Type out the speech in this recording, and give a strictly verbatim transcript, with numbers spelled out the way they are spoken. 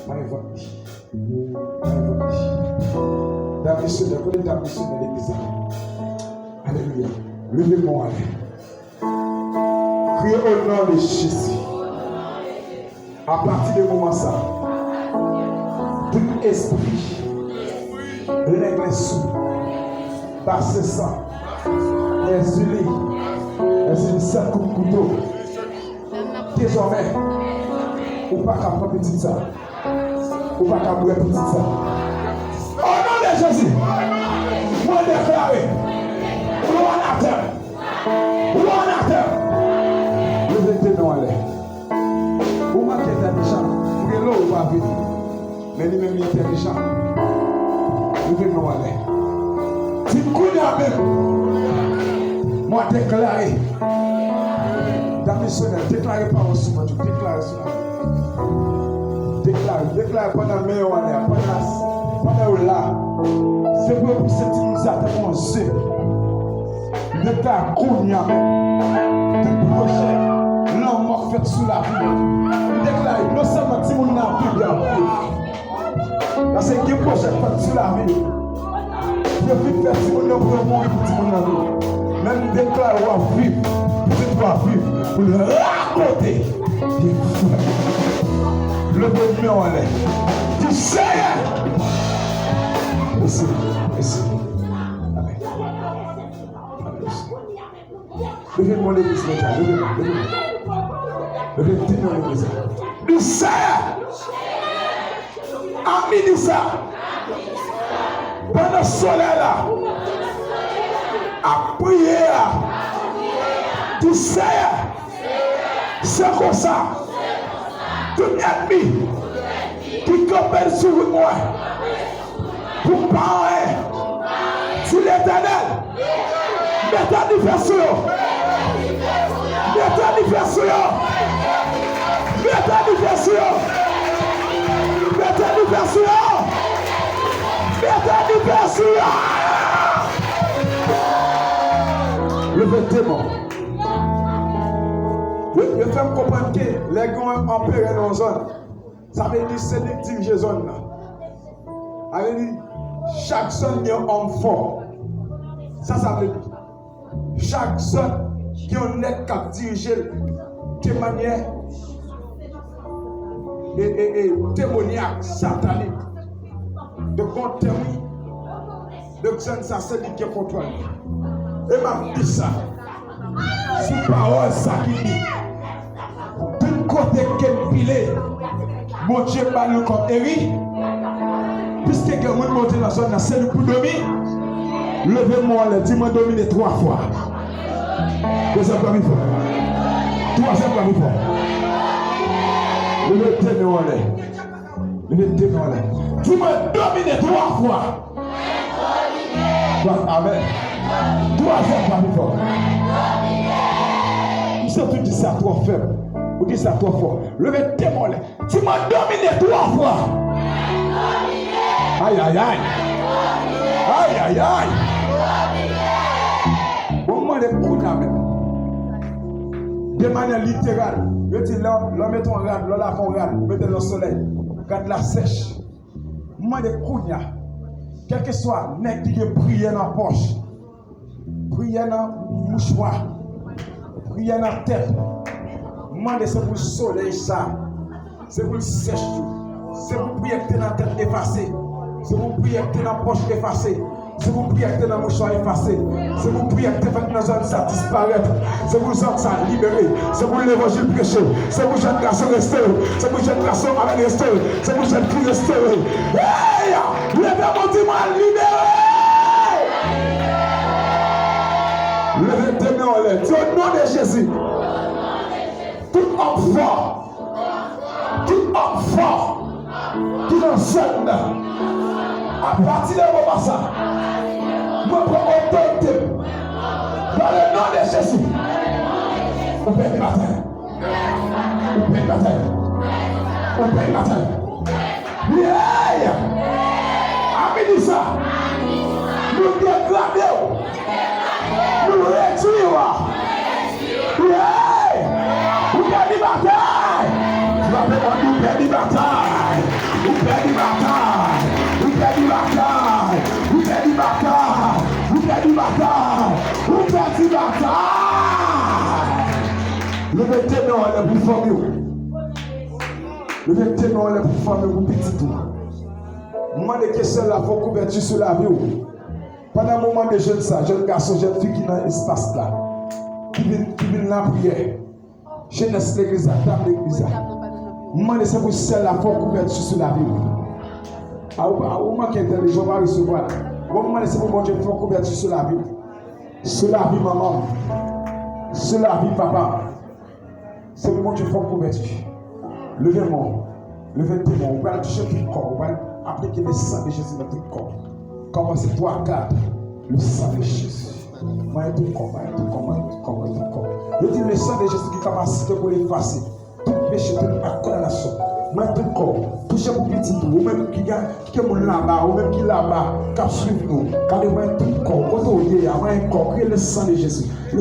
Pa envòk li. Pa envòk li. Dam misyonè, kote dam misyonè legliz la? Alelouya. Leve men w anlè. Kriye o non de Jezi. Apati de moman sa, tout espri lenglen sou, basen san, èzili, èzili san kout kouto, dezòmè, ou pa ka pran pitit sa. Ou pa ka bwè pitit sa. O non de Jezi, mwen deklare, ou anatèm. Ou anatèm. Leve de men w anlè. Ou manke entèlijan. M rele w, ou pa vini. Men li menm li entèlijan. Leve men w anlè. Di m kounye a menm. Mwen deklare. Dam misyonè, deklare pawòl sou mwen, deklare sou mwen. Deklare, deklare pandan men yo anlè, pandan, pandan yo la. Se pou yo pouse timoun sa tankou yon ze. M deklare kounye a menm. Tout pwojè lanmò k fèt sou lavi yo. M deklare non sèlman timoun nan ap viv, y ap viv. Paske gen pwojè k fèt sou lavi yo. Yo vin fè timoun nan pou yo mouri pou timoun nan viv. Men m deklare w ap viv, pitit ou ap viv pou l rakonte. Leve men w anlè. Di, Seyè! Mèsi, mèsi. Amèn. Leve men w legliz la, leve men w, leve men w. Leve men w legliz la. Di, Seyè! A midi sa, pandan solèy la ap briye a, di, Seyè, se konsa, tout ènmi ki kanpe sou wout mwen pou m pa anyen, di, Letènèl, mete dife sou yo. Mete dife sou yo. Mete dife sou yo. Mete dife sou yo. Mete dife sou yo. Leve demon. Yo, yo fè m konprann ke lè gen yon anperè nan yon zòn, sa vle di se li k dirije zòn nan. Sa vle di, chak zòn gen yon òm fò. Sa sa vle di. Chak zòn gen yon nèg k ap dirije l de manyè e, e, e, demonyak, satanik. Donk, gen yon tèm, wi. Donk, zòn sa, se li ki gen kontwòl li. E m ap di sa, sou pawòl sa ki di, tout kote ke m pile, Bondye ba nou kòm eri. Piske gen moun Bondye nan zòn nan, se li pou domine. Leve men w anlè, di, mwen domine twa fwa. Dezyèm fwa pi fò. Twazyèm fwa pi fò. Leve de men w anlè. Leve de men w anlè. Di, mwen domine twa fwa. Amèn. Twazyèm fwa pi fò. M santi w di sa twò fèb. Ou di sa twò fò. Leve de men w anlè. Di, mwen domine twa fwa. Ay, ay, ay. Ay, ay, ay. Bon, m mande kounye a menm. De manyè literal, yo di lè, lè w mete yon rad, lè w lave yon rad, ou mete l nan solèy, rad la sèch. M mande kounye a, kèlkeswa nèg ki gen priyè nan pòch, priyè nan mouchwa, priyè nan tèt, m mande se pou solèy sa, se pou l sèch tou. Se pou priyè ki te nan tèt efase. Se pou priyè ki te nan pòch efase. Se pou priyè ki te nan mouchwa efase. Se pou priyè ki te fèt nan zòn sa disparèt. Se pou zòn sa libere. Se pou levanjil preche. Se pou jèn gason restore. Se pou jèn gason avèg restore. Se pou jèn fi restore. Hey! Leve men w, di, mwen libere! Leve de men w anlè. Di, o non de Jezi. Tout òm fò. Tout òm fò ki nan zòn nan, apati de moman sa, mwen pran otorite m. Dans le nom de Jésus, ou pèdi batay. Ou pèdi batay. Ou pèdi batay. Yey! A midi sa, nou degrade w. Nou redwi w. Hey! Ou pèdi batay! Frape mwen, ou pèdi batay! Leve te men w anlè pou fanmi w, pou pitit ou. M mande ke syèl la fè yon kouvèti sou lavi w. Pandan moman de jèn sa, jèn gason, jèn fi ki nan espas la, ki vin, ki vin lapriyè, jenès legliz la, dam legliz la, m mande se pou syèl la fè yon kouvèti sou lavi w. A, ou, a, ou manke entèlijan, ou pa resevwa. Bon, m mande se pou Bondye fè yon kouvèti sou lavi w. Sou lavi manman m. Sou lavi papa m. Se pou Bondye fè yon kouvèti. Leve men w. Leve de men w. Ou pral touche tout kò w. Ou pral aplike le sang de Jésus nan tout kò w. Kòmanse twa, kat. Le sang de Jésus. Mwen tout kò, mwen tout kò, mwen tout kò, mwen tout kò. Yo di le sang de Jésus gen kapasite pou l efase tout peche, tout ak kondanasyon. Mwen tout kò. Touche pou pitit ou. Ou menm ki gen, ki gen moun laba, ou menm ki laba, k ap swiv nou. Gade mwen tout kò. Kote w ye a, mwen kò. Kriye le sang de Jésus. Le